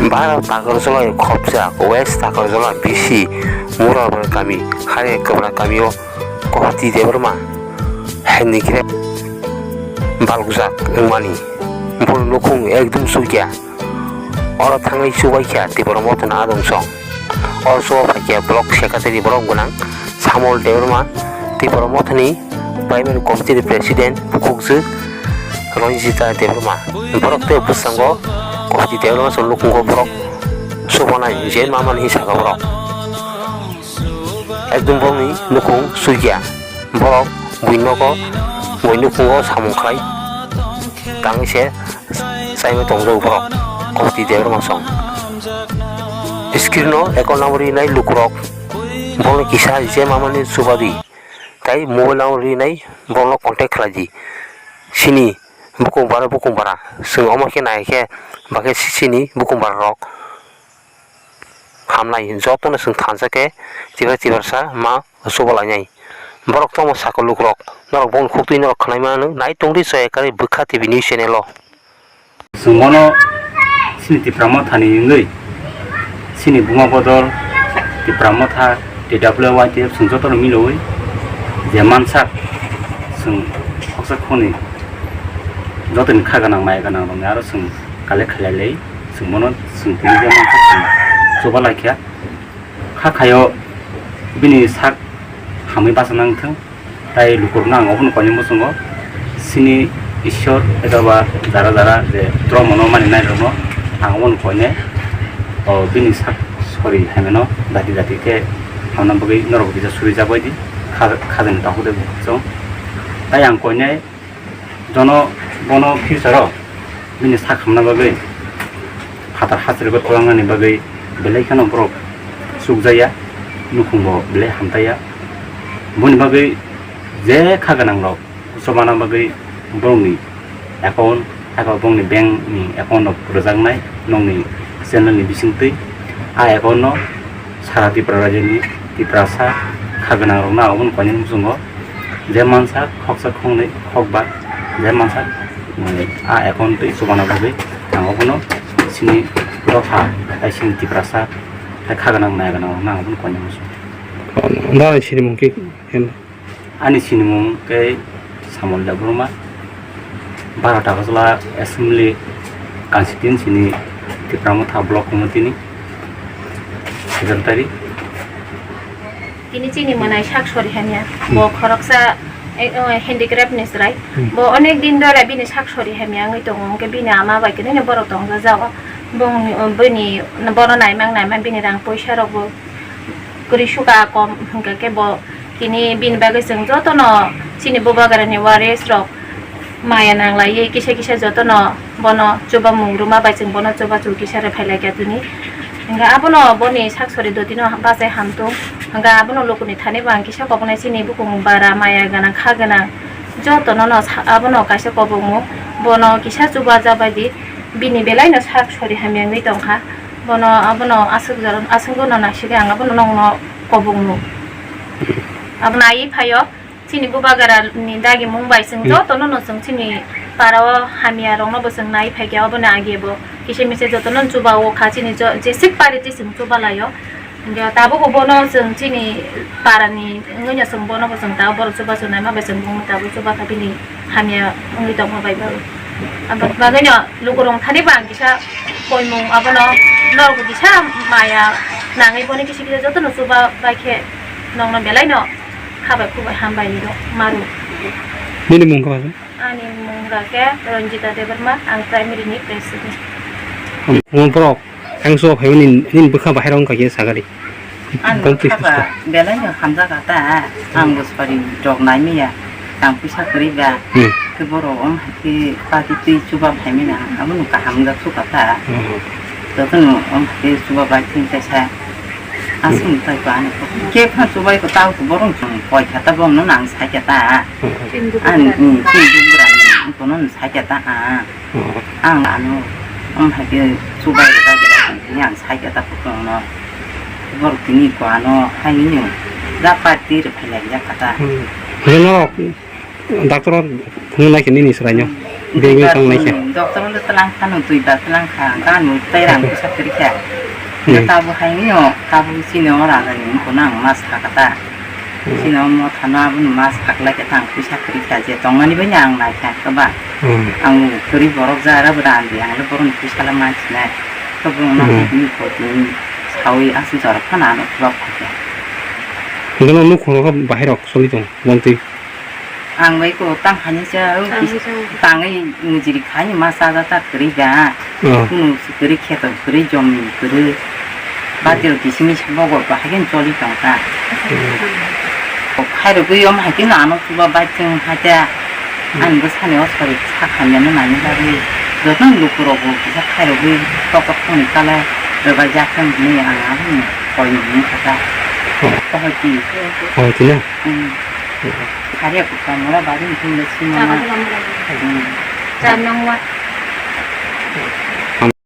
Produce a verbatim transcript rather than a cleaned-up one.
Bharat Takarjala khopjak West Takarjala B C Murabra kami, Khare Kwbra kamio Kohti Debbarma handicraft balokjak wngmani. Boni nukhung ekdum chukya. Oro thangwi chubaikha Tipra Mothani adong song. Oro chuba phaikha block secretary borok gwnang Samol Debbarma, Tipra Mothani primary committee ni president bukhukjwk Ranjita Debbarma. Borok tei bwskango Kohti Debbarma song nukhungo borok chubanai je mamani hinwi sakha borok. Ekdum borokni nukhung chukya. Borok buini nogo, buini nukhugo samung khlai tangwi se chaiwi tongjago borok Kohti Debbarma song. Screen o account number rinai lukurok borokno kisa je mamani chuba di, tai mobile number rinai borokno contact khlai di. Chini bukung bara, bukung bara, chwng omo khe nai khe, ba khe chini bukung bara rok. Hamnai, jotono chwng thansa khe tibar tibarsa ma chuba lainai. Borok tongma sakha lukurok, norok bongni khuktwi norok khwnai mano, nai tongdi Joya Kari Bwkha T V news channel o. Chwng bono chini Tipra Mothani wngwi, chini Buma Bodol, Tipra Motha, T W Y T F chwng jotono miloi je mansak chwng khoksa khoni jotoni kha gwnang maya gwnang rokni aro chwng collect khlai lai. Chwng bono chwng tini je mansa chwng chuba lai kha. Kha khaio bini sak hamwi bacha nang thung. Tai lukurokno ang obono koinwi muchungo. Chini Ishwar eba ba jara jara je dhormono mani nai rokno ang obono koinwi, o bini sak sori haimano dati dati khe hamna bagwi norok kisa suri jak bai di. Kha-, khajani takhuk de chwng. Tai ang koinwi Jono bono future o bini sak hamna bagwi, phatar hachirgo twlangnani bagwi belai kheno borok chukjaya, nukhungbo belai hamtaya. Boni bagwi je kha gwnangrok chobana bagwi borokni account, eba bongni bank ni account rok rwjaknai nokni channel ni bisingtwi. A account no sara Tripura rajyoni Tiprasa kha gwnangrokno ang obono koinwi muchungo. Je mansa khoksa khoknwi khokba, je mansa, mm, a account twi chubana bagwi ang obono chini dopha tai chini Tiprasa tai kha gwnang nai gwnangrokno ang obono koinwi muchungo. Nang sinimung khe? Ani sinimung khe Samol Debbarma, Baro Takarjala Assembly Constituency ni Tipra Motha Block Committee ni Secretary. Tini chini mwnai sak sori hamya, bo khoroksa, eh, oh, handicraft ni chwrai. Hmm. Bo onek din dole bini sak sori hamya wngwi tongo, hwnkhe bini ama bai kwrwino borok tongjago. Bongni, bini, bono naimang naimang bini rang poisa rokbo kwrwi suka kom, hwnkhe khe bo tini bini bagwi chwng jotono chini bubagrani waris rok maya nanglaiwi kisa kisa jotono bono chubamung rwma bai chwng bono chubachu kisa rwphai laikha tini. Hwnkhe abono boni sak sori dotino bachai hamtung. Hwnkhe abono lukuni thani bo ang kisa koboknai chini bukung bara maya gwnang kha gwnang jotono no sa-, abono kaisa kobokmung bono kisa chubajabaidi bini belaino sak sori hamya wngwi tongkha. Bono abono aswk jora, aswk bono naisingwi ang abono nokno kobokno. Abono aiwi phaio, chini bubagra ni dagimung bai chwng Hmm. jotono no chwng chini para o hamya rokno bo chwng nai phaikha, obono age bo kisa misa jotono chuba o kha, chini jo-, jeswk pari tei chwng chuba laio. Hwnkhe tabuk bono chwng chini para ni wngwi no chwng bono bo chwng tabuk borok chubachu naima bai chwng bumung tabuk chuba kha bini hamya wngwi tongma bai bo. Aboni bagwino lukurok thani bo ang kisa koimung abono norok bo kisa maya nangwi bono kisa kisa jotono chuba bai khe nokno belai no kha bai khuk bai ham bai rok maru. Nini mung kha? Ani mung hwnkha khe Ranjita Debbarma, ang primary ni president. Omo borok ang so phaimani nini bwkha bahai rok wngkha khe sagari. Ani bwkha ba belai no hamjakha ta, ang bo sori rok naimaya, ang puisa kwrwi ba, Hmm. khe borok wng hai khe pati twi chuba phaimani ang, abono kaham wngkha sukha ta. Hmm. Jotono wng hai khe chuba bai thwng kaisa. Aswk tai ko ani khe phano chubai ko tao ko borok chwng koi kha ta, bono nang sai kha ta. Ani, um, chini bugra ni, um, kono ni sai kha ta, ah. Ang ano, um, hai khe chubai rwjak rwjak tong tini ang sai kha ta, kono borok tini ko ano hai ni, um, ja party rw phai lai jak kha ta. Doctor o phunuk nai khe nini chwraino. Bebek tong lai khe. Doctor le tlang khano, twi ba tlang kha, ganu tei rang kisa kri kha. Hmm. Tabu hai nyo, tabu sini ora ga ni ko nang mas kha kata. Hmm. Sini mo thana bu mas kha lai khe tang kisa kri kha je tong mani bani ang nai kha ka ba. Hmm. Ang kri borok ja ra bra andi ang le boron kisa la ma sinai. To bu na Hmm. Ni ko ni sawi asu jara khana no ba kha. Ndono nuk khoro bahai rok soli tong, wantwi. Ang bai ko tang hani cha, Tang hi cha. Tangwi mujiri khai ma cha da ta kwrwi ba. Oh. Kunu kwrwi kheto kwrwi jom kwrwi. Batir kisimi sa bogo ba hagen choli tong ta. Hmm. O khai ro gwi om hai kino ano chuba bai chwng hai ta. Hmm. Ang bo sani o sori sa khamya no nani bagwi. Joto luku rogo kisa khai ro gwi tok tok thoni kala roga jak thang ni ang aboni koi ni kata. Oh. Koi ti. Koi ti na? Hmm. Hari aku kamera baru itu nasi mana? Aku kamera. Hmm. Jam nang wa.